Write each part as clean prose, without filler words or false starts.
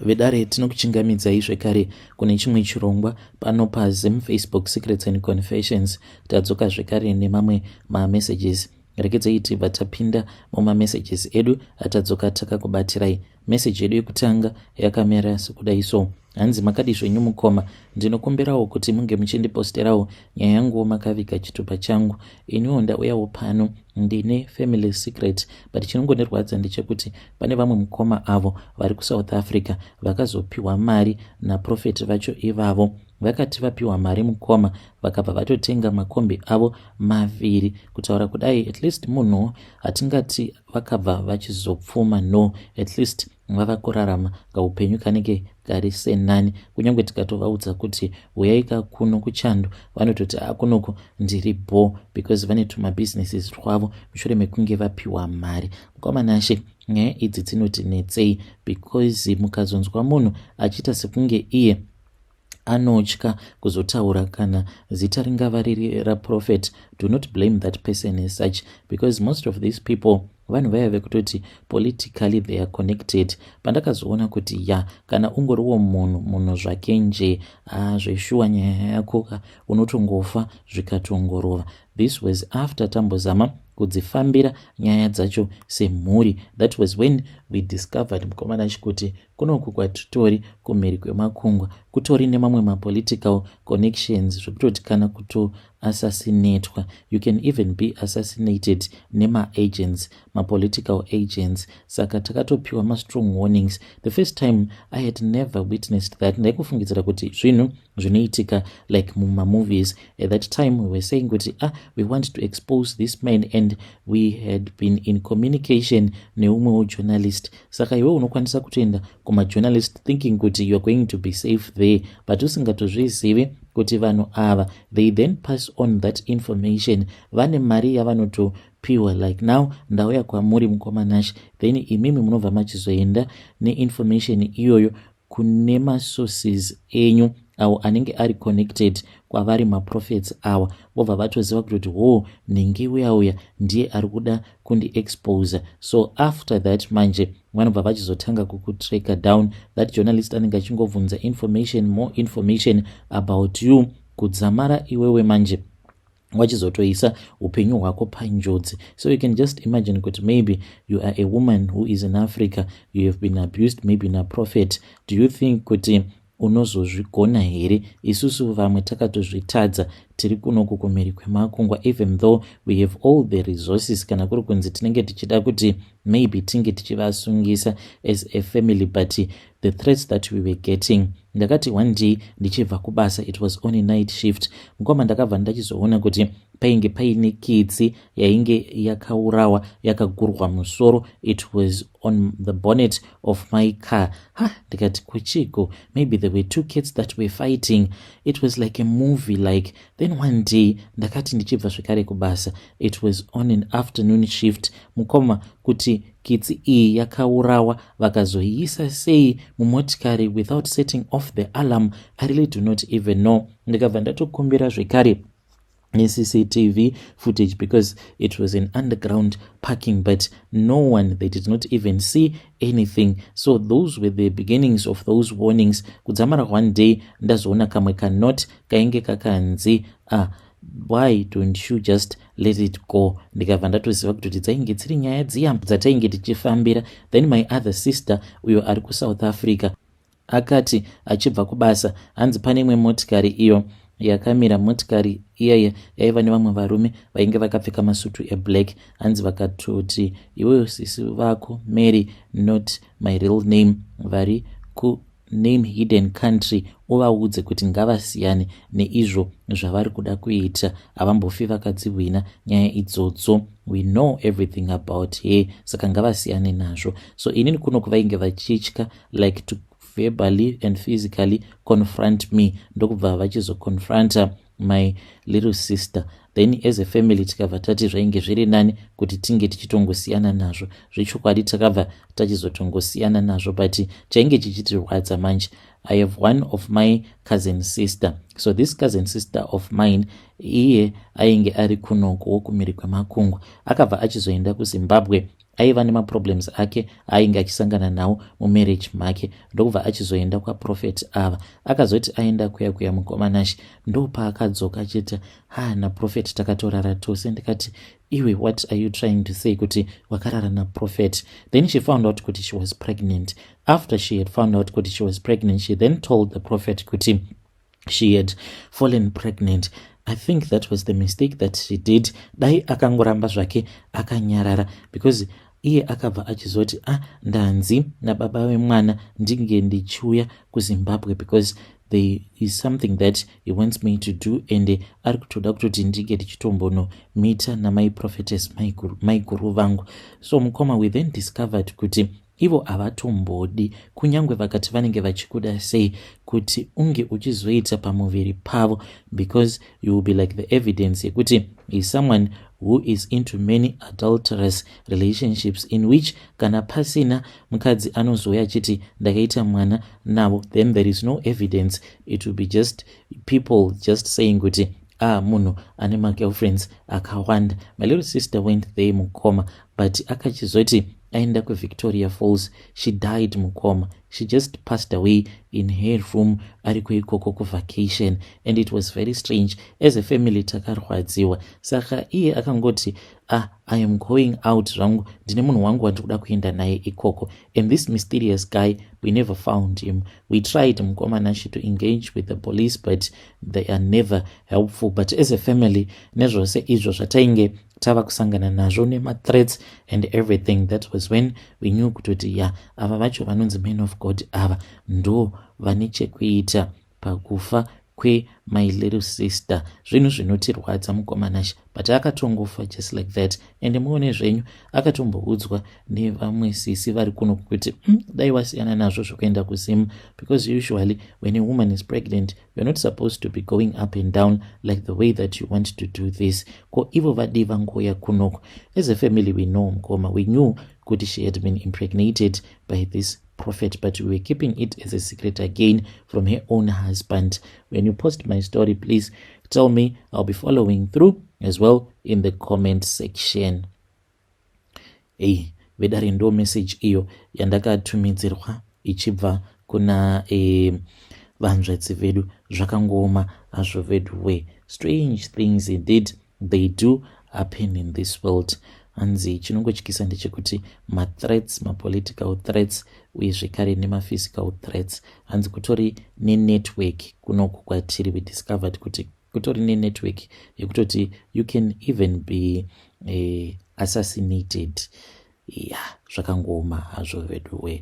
Vedare, tinokuchingamidzai zvekare kune chimwe chirongwa pano paZim Facebook Secrets and Confessions. Tadzoka zvekare nemamwe mamessages. Rekedzai tibva tapinda mumamessages edu atadzoka takakubatirai. Message yedu yekutanga yakamira sekudai so. Hanzi, "Makadi zvenyu mukoma? Ndinokumbirawo kuti munge muchindiposterawo nyaya yanguwo makaviga chitupa changu. Iniwo ndauyawo pano ndine family secret, but chinongondirwadza ndechekuti pane vamwe mukoma avo vari kuSouth Africa vakazopiwa mari naprophet vacho ivavo. Vakati vapiwa mari mukoma, vakabva vatotenga makombi avo maviri. Kutaura kudai, at least munhu hatingati vakabva vachizopfuma, no, at least vava kurarama kaupenyu kanenge kari senani. Kunyange tikatovaudza kuti uyai kakuno kuchando, vanototi akunoku ndiri bo, because vane tumabusinesses twavo mushure mekunge vapiwa mari." Mukoma Nashe, nyaya idzi dzinoti netsei, because mukazonzwa munhu achiita sekunge iye anotya kuzotaura kana zita ringava riri raprophet, do not blame that person as such, because most of these people vanhu vaiva vekutoti politically they are connected. Pandakazoona kuti ya, kana ungoriwo munhu munhu zvake nje, zveshuwa nyaya yako unotongofa zvikatongorova. This was after tambozama kudzifambira nyaya dzacho semhuri. That was when we discovered, mukoma Nashe, kuti kunoku kwatitori kumhiri kwemakungwa kutori nemamwe mapolitical connections, zvekutoti kana kutoassassinatwa, you can even be assassinated nemaagents, mapolitical agents. Saka takatopiwa mastrong warnings. The first time, I had never witnessed that. Ndaikufungidzira kuti zvinhu zvinoitika like mumamovies. At that time we were saying kuti, ah, we want to expose this man, and we had been in communication neumwewo journalist. Saka iwe unokwanisa kutoenda kumajournalist thinking kuti you are going to be safe there, but usingatozvizivi kuti vanhu ava, they then pass on that information. Vane mari yavanotopiwa. Like now ndauya kwamuri, mukoma Nashe, then imimi munobva machizoenda neinformation iyoyo kune masources enyu awo anenge ari connected kwavari maprophets awa. Vobva vatoziva kutoti, ho, nhingi uya uya ndiye ari kuda kundiexposa. So after that manje vanobva vachizotanga kukutracka down. That journalist anenge achingobvunza information, more information about you, kudzamara iwewe manje wachizotoisa upenyu hwako panjodzi. So you can just imagine kuti maybe you are a woman who is in Africa, you have been abused maybe naprophet. Do you think kuti unozozvigona here? Isusu vamwe takatozvitadza tiri kunoku kumhiri kwemakungwa, even though we have all the resources. Kana kuri kunzi tinenge tichida kuti maybe tinge tichivasungisa as a family, but the threats that we were getting. Ndakati one day ndichibva kubasa, it was on a night shift, mukoma, ndakabva ndachizoona kuti painge paine kitsi yainge yakaurawa, yakagurwa musoro. It was on the bonnet of my car. Ha, ndikati, "Kuchiko?" Maybe there were two cats that were fighting. It was like a movie. Like, then one day ndakati ndichibva zvekare kubasa, it was on an afternoon shift, mukoma, kuti kitsi iyi yakaurawa, vakazoiisa sei mumotikari without setting off the alarm, I really do not even know. Ndikabva ndatokumbira zvekare neCCTV footage, because it was an underground parking, but no one, they did not even see anything. So those were the beginnings of those warnings, kudzamara one day ndazoona kamwe kanote kainge kakanzi, "Ah, why don't you just let it go?" Ndikabva ndatoziva kutoti dzainge dziri nyaya dziya dzatainge tichifambira. Then my other sister uyo ari kuSouth Africa akati achibva kubasa, hanzi pane imwe motikari iyo yakamira. Motikari iyaya yaiva nevamwe varume vainge vakapfeka masutu eblack. Hanzi vakatoti, "Iweyo sisi vako Mary, not my real name, vari kuname hidden country, uvaudze kuti ngavasiyane neizvo zvavari kuda kuita. Havambofi vakadzihwina nyaya idzodzo. We know everything about her, saka ngavasiyane nazvo." So inini kuno kuvainge vachitya like to verbally and physically confront me, ndokubva vachizoconfronta my little sister. Then as a family tikabva tati zvainge zviri nani kuti tinge tichitongosiyana nazvo. Zvechokwadi takabva tachizotongosiyana nazvo, but chainge chichitirwadza manje, I have one of my cousin sister. So this cousin sister of mine, iye ainge ari kunoko wokumhiri kwemakungwa, akabva achizoenda kuZimbabwe. Aiva nemaproblems ake ainge achisangana nawo mumarriage make, ndokubva achizoenda kwaprophet ava. Akazoti aenda kuya kuya, mukoma Nashe, ndopaakadzoka achiti, "Ha, naprophet takatorara tose." Ndikati, "Iwe, what are you trying to say, kuti wakarara naprophet?" Then she found out kuti she was pregnant. After she had found out kuti she was pregnant, she then told the prophet kuti she had fallen pregnant. I think that was the mistake that she did. Dai akangoramba zvake akanyarara, because iye akabva achizoti, "Ah, ndanzi nababa vemwana ndinge ndichiuya kuZimbabwe because there is something that he wants me to do, and ari kutoda kutoti ndinge ndichitombonomita namai prophetess, maiguru vangu." So mukoma, we then discovered kuti ivo havatombodi, kunyange vakati vanenge vachikuda sei, kuti unge uchizoita pamuviri pavo, because you will be like the evidence yekuti is someone who is into many adulterous relationships, in which kana pasina mukadzi anozouya achiti ndakaita mwana navo, then there is no evidence. It will be just people just saying kuti, "Ah, munhu ane magirlfriends akawanda." My little sister went there, mukoma, but akachizoti aenda kuVictoria Falls, she died, mukoma. She just passed away in her room ari kuikoko kuvacation, and it was very strange. As a family takarwadziwa. Saka iye akangoti, "Ah, I am going out zvangu, ndine munhu wangu wandiri kuda kuenda naye ikoko." And this mysterious guy, we never found him. We tried, mukoma Nashe, to engage with the police, but they are never helpful. But as a family, nezvose izvo zvatainge tava kusangana nazvo, nemathreats and everything, that was when we knew kutoti, ya, ava vacho vanonzi man of God ava ndo vane chekuita pakufa kwemy little sister. Zvinhu zvinotirwadza, mukoma Nashe, but akatongofa just like that. And muone zvenyu, akatomboudzwa nevamwe sisi vari kuno kuti, dai wasiyana nazvo zvokuenda kuZim, because usually when a woman is pregnant, you're not supposed to be going up and down like the way that you want to do this." Ko ivo vadii vangoya kunoko? As a family we know, mukoma, we knew kuti she had been impregnated by this prophet, but we were keeping it as a secret again from her own husband. When you post my story, please tell me. I'll be following through as well in the comment section. Ei vedare, ndo message iyo yandakatumidzirwa ichibva kuna vanzvadzi vedu. Zvakangooma hazvo vedu we. Strange things indeed, they do happen in this world. Hanzi chinongotyisa ndechekuti mathreats, mapolitical threats, uye zvekare nemaphysical threats. Hanzi kutori nenetwork kunoku kwatiri. We discovered kuti kutori nenetwork yekutoti you can even be assassinated. Ya, zvakangooma hazvo vedu we.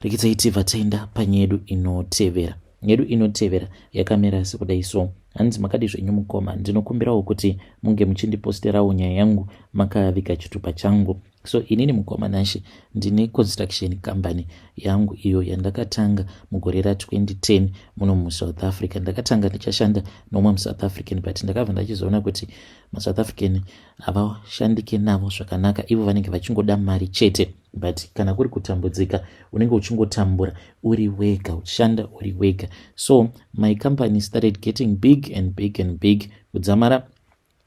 Rekedzai tibva taenda panyedu inotevera. Yedu inotevera yakamira sekudai so. Hanzi, "Makadi zvenyu mukoma? Ndinokumbirawo kuti munge muchindiposterawo nyaya yangu makaviga chitupa changu. So inini, mukoma Nashe, ndine construction company yangu iyo yandakatanga mugore ra2010 muno muSouth Africa. Ndakatanga ndichashanda nomwe muSouth African, but ndakabva ndachizoona kuti maSouth African havashandike navo zvakanaka. Ivo vanenge vachingoda mari chete, but kana kuri kutambudzika, unenge uchingotambura uri wega, uchishanda uri wega. So my company started getting big and big and big, kudzamara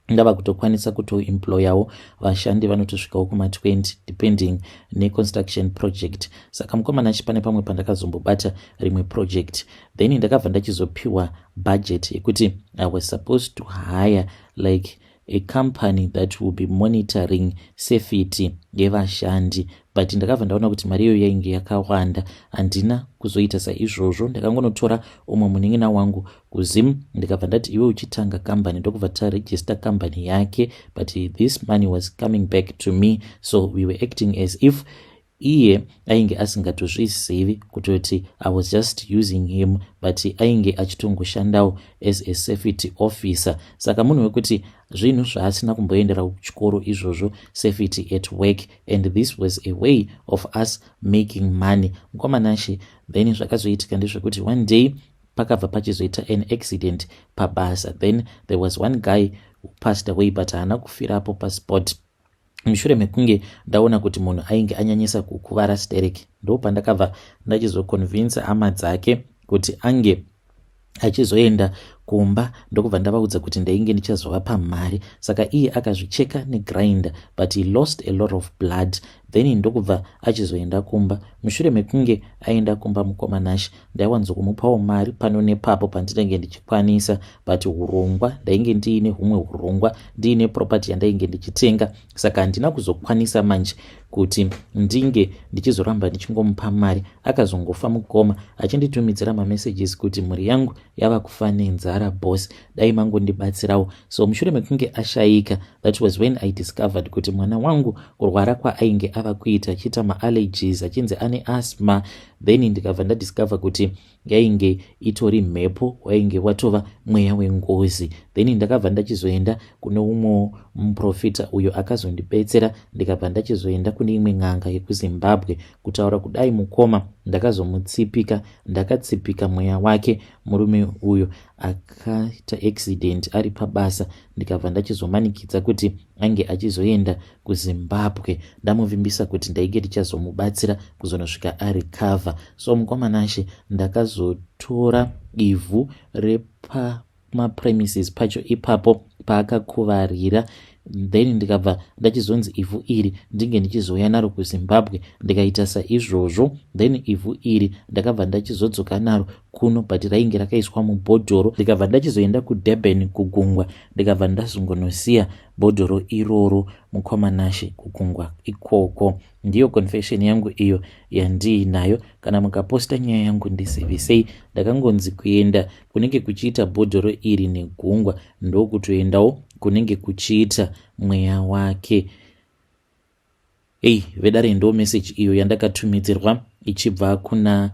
ndava kutokwanisa kutoemployawo vashandi vanotosvikawo kuma20, depending neconstruction project. Saka mukoma Nashe, pane pamwe pandakazombobata rimwe project, then ndakabva ndachizopiwa budget yekuti I was supposed to hire like a company that will be monitoring safety yevashandi, but ndakabva ndaona kuti mari iyoyo yainge yakawanda. Handina kuzoita saizvozvo. Ndakangonotora umwe munin'ina wangu kuZim, ndikabva ndati, 'Iwe uchitanga kambani.' Ndokubva taregister kambani yake, but this money was coming back to me, so we were acting as if iye ainge asingatozvizivi kutoti I was just using him, but ainge achitongoshandawo as a safety officer. Saka munhu wekuti zvinhu zvaasina kumboendera kuchikoro izvozvo, safety at work, and this was a way of us making money, mukoma Nashe. Then zvakazoitika ndezvekuti one day pakabva pachizoita an accident pabasa. Then there was one guy who passed away, but haana kufirapo paspot. Mushure mekunge ndaona kuti munhu ainge anyanyisa kukuvara stereki, ndo pandakabva ndachizoconvinsa hama dzake kuti ange achizoenda. kumba ndokubva ndavaudza kuti ndainge ndichazovapa mari. Saka iye akazvicheka negrinder, but he lost a lot of blood. Then ndokubva achizoenda kumba. Mushure mekunge aenda kumba, mukoma Nash, ndaiwanzokumupawo mari pano nepapo pandinenge ndichikwanisa, but urongwa ndainge ndiine humwe urongwa, ndiine property yandainge ndichitenga, saka handina kuzokwanisa manje kuti ndinge ndichizoramba ndichingomupa mari. Akazongofa, mukoma, achinditumidzira mamessages kuti mhuri yangu yava kufa nenzara, boss, dai mangondibatsirawo. So mushure mekunge ashayika, that was when I discovered kuti mwana wangu kurwara kwaainge ava kuita, achiita maallergies, achinzi ane asthma. Then ndikabva ndadiscover kuti yainge itori mhepo, wainge watova mweya wengozi. Then ndakabva ndachizoenda kune umwe muprofita uyo akazondibetsera, ndikabva ndachizoenda kune imwe n'anga yekuZimbabwe. Kutaura kudai, mukoma, ndakazomutsipika, ndakatsipika mweya wake. Murume uyo akaita accident ari pabasa, ndikabva ndachizomanikidza kuti ange achizoenda kuZimbabwe, ndamuvimbisa kuti ndainge ndichazomubatsira kuzonosvika arecover. So mukoma Nashe, ndakazotora ivhu repamapremises pacho ipapo paakakuvarira, then ndikabva ndachizonzi ivhu iri ndinge ndichizouya naro kuZimbabwe. Ndikaita saizvozvo. Then ivhu iri ndakabva ndachizodzoka naro kuno, but rainge rakaiswa mubhodhoro. Ndikabva ndachizoenda kuDurban kugungwa, ndikabva ndazongonosiya bhodhoro iroro, mukoma Nashe, kugungwa ikoko. Ndiyo confession yangu iyo yandiinayo. Kana mukaposta nyaya yangu, ndizivisei. Ndakangonzi kuenda kunenge kuchiita bhodhoro iri negungwa, ndokutoendawo kunenge kuchiita mweya wake. Ei vedare, ndo message iyo yandakatumidzirwa ichibva kuna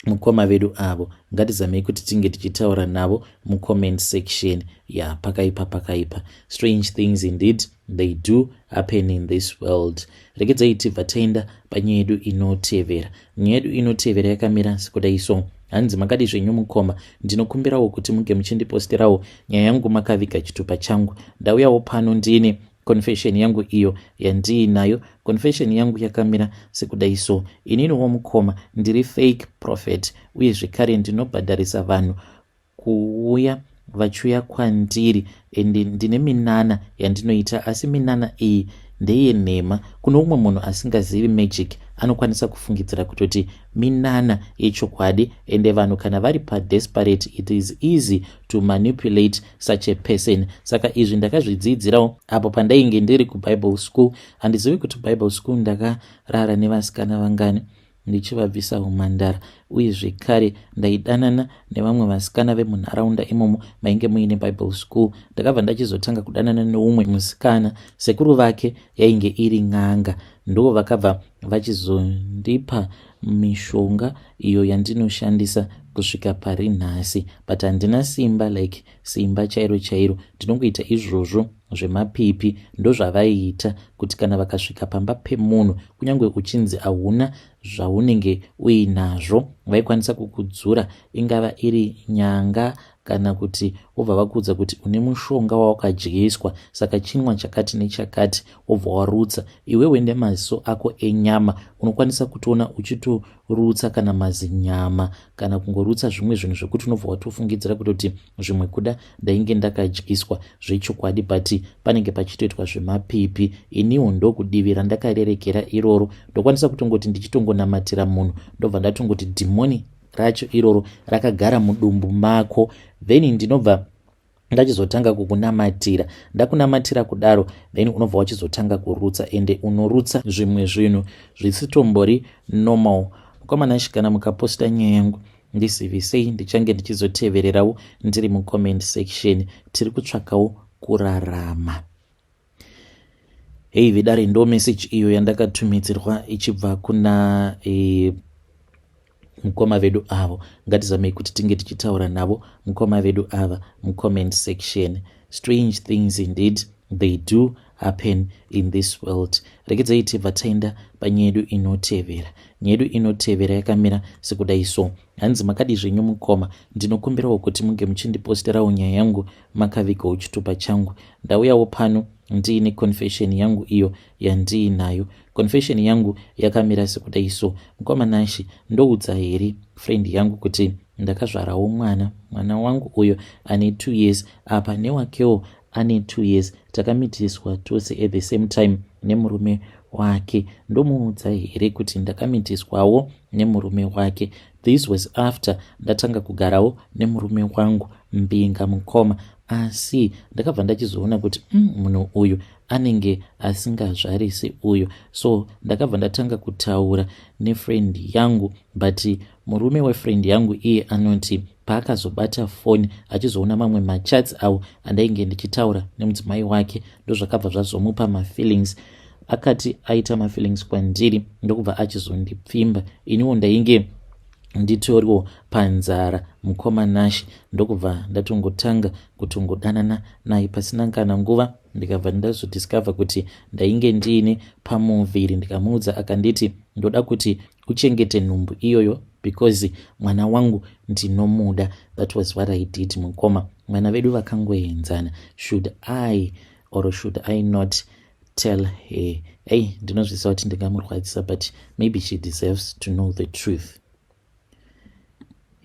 mukoma vedu avo. Ngatizamei kuti tinge tichitaura navo mucomment section ya. Pakaipa, pakaipa. Strange things indeed, they do happen in this world. Regedzai tibva taenda panyaya yedu inotevera. Nyaya yedu inotevera yakamira sekudai so. Hanzi, "Makadi zvenyu mukoma? Ndinokumbirawo kuti muge muchindiposterawo nyaya yangu makaviga chitupa changu. Ndauyawo pano ndine confession yangu iyo yandiinayo. Confession yangu yakamira sekudai so. Ininiwo, mukoma, ndiri fake prophet, uye zvekare ndinobhadharisa vanhu kuuya vachiuya kwandiri, ende ndine minana yandinoita, asi minana iyi ndeyenhema. Kuno umwe munhu asingazivi magic anokwanisa kufungidzira kutoti minana yechokwadi, ende vanhu kana vari padesperate, it is easy to manipulate such a person. Saka izvi ndakazvidzidzirawo apo pandainge ndiri kuBible school. Handizivi kuti Bible school ndakarara nevasikana vangani ndichivabvisa umhandara, uye zvekare ndaidanana nevamwe vasikana vemunharaunda imomo mainge muine Bible school. Ndakabva ndachizotanga kudanana neumwe musikana, sekuru vake yainge iri n'anga, ndo vakabva vachizondipa mishonga iyo yandinoshandisa kusvika pari nhasi, but handina simba, like simba chairo chairo. Ndinongoita izvozvo zvemapipi." Ndozvavaiita kuti kana vakasvika pamba pemunhu, kunyange uchinzi hauna zvaunenge uinazvo, vaikwanisa kukudzura, ingava iri nyanga kana kuti wobva vakuudza kuti une mushonga wawakadyiswa, saka chinwa chakati nechakati, wobva warutsa. Iwewe nemaziso ako enyama unokwanisa kutoona uchitorutsa kana mazinyama kana kungorutsa zvimwe zvinhu zvekuti unobva watofungidzira kutoti zvimwe kuda ndainge ndakadyiswa zvechokwadi, but panenge pachitoitwa zvemapipi. Iniwo ndokudivi randakarerekera iroro. Ndokwanisa kutongoti ndichitongonamatira munhu, ndobva ndatongoti dhimoni racho iroro rakagara mudumbu mako, then ndinobva ndachizotanga kukunamatira. Ndakunamatira kudaro, then unobva wachizotanga kurutsa, ende unorutsa zvimwe zvinhu zvisitombori normal. Mukoma Nashi, kana mukaposta nyaya yangu, ndizivisei, ndichange ndichizotevererawo ndiri mucomment section. Tiri kutsvakawo kurarama." Hei vedare, ndo message iyo yandakatumidzirwa ichibva kuna mukoma vedu avo. Ngatizamei kuti tinge tichitaura navo mukoma vedu ava mucomment section. Strange things indeed, they do happen in this world. Regedzai tibva taenda panyaya yedu inotevera. Nyaya yedu inotevera yakamira sekudai so. Hanzi, "Makadi zvenyu mukoma? Ndinokumbirawo kuti munge muchindiposterawo nyaya yangu makavigawo chitupa changu. Ndauyawo pano ndiine confession yangu iyo yandiinayo. Confession yangu yakamira sekudai so. Mukoma Nashi, ndoudza here friend yangu kuti Ndakazvarawo mwana, mwana wangu uyo ane 2 years apa newakewo ane 2 years. Takamitiswa tose at the same time nemurume wake. Ndomuudza here kuti ndakamitiswawo nemurume wake? This was after ndatanga kugarawo nemurume wangu mbinga, mukoma. Asi ndakabva ndachizoona kuti munhu uyu anenge asingazvarisi uyu. So ndakabva ndatanga kutaura nefriend yangu, but murume wefriend yangu iye anoti paakazobata foni achizoona mamwe machats avo andainge ndichitaura nemudzimai wake, ndozvakabva zvazomupa mafeelings. Akati aita mafeelings kwandiri, ndokubva achizondipfimba. Iniwo ndainge nditoriwo panzara, mukoma Nashi, ndokubva ndatongotanga kutongodanana naye. Pasina kana nguva ndikabva ndazodiscover kuti ndainge ndiine pamuviri. Ndikamuudza, akanditi, "Ndoda kuti uchengete nhumbu iyoyo because mwana wangu ndinomuda." That was what I did, mukoma. Mwana vedu vakangoenzana. Should I or should I not tell her? Ei, ndinozvisa kuti ndingamurwadzisa, but maybe she deserves to know the truth.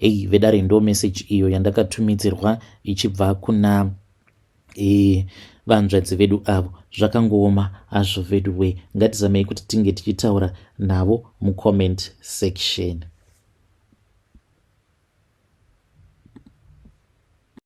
Ei vedare, ndo message iyo yandakatumidzirwa ichibva kuna vanzvadzi vedu avo. Zvakangooma hazvo vedu we. Ngatizamei kuti tinge tichitaura navo mucomment section.